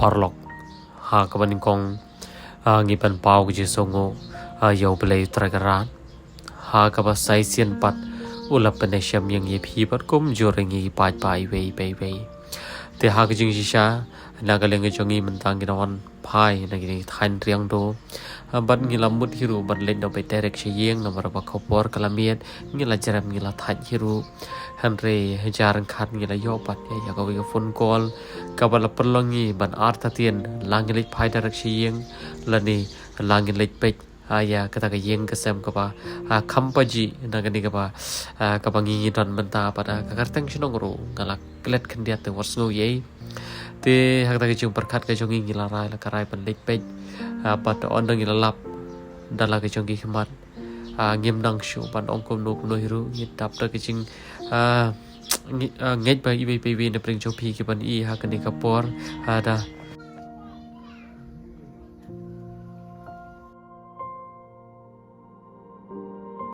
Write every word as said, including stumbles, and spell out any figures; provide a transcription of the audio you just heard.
Paralok, ha kaba nyngkong, ah, ngi pynpaw ka jingsngewnguh, ah, ïa U Blei Trai Kynrad. Ha kaba sa shisien pat u la pynïashem ïa ngi, ïa phi bad kumjuh ruh ïa ngi paidbah iwei pa iwei. Te ha ka jingshisha, na ka liang ka jong ngi mynta ngi dang wan phai na kine ki thaiñ Riangdo. Ah, bad ngi la mut hi ruh ban leit noh beit direct sha ïing namar ba ka por ka la miet, ngi la jrem, ngi la thait hi ruh. Hynrei ha jar ryngkat ngi la ïoh pat ïa, ïa kawei ka phone call kaba la pynlong ngi ban artatien la ngin leit phai direct sha ïing lane la ngin leit peit, ah, ïa kata ka ïing ka sem kaba, ah, kham pajih na kane kaba, ah, kaba ngi ngi don mynta pat, ah, ka kyrteng shnong ruh nga la klet khyndiat te wat sngew ei. Te ha kata ka jingpyrkhat ka jong ngi ngi la rai la ka rai ban leit peit, ah, bad ynda ngi la lap da la ka jong ki khmat, ah, ngim nang shuh ban ong kumno kumno hi ruh, ngi dap da ka jing, ah, ngi, ah, ngeit ba iwei pa iwei na pdeng jong phi kiban ïohi ha kane ka por, ah, da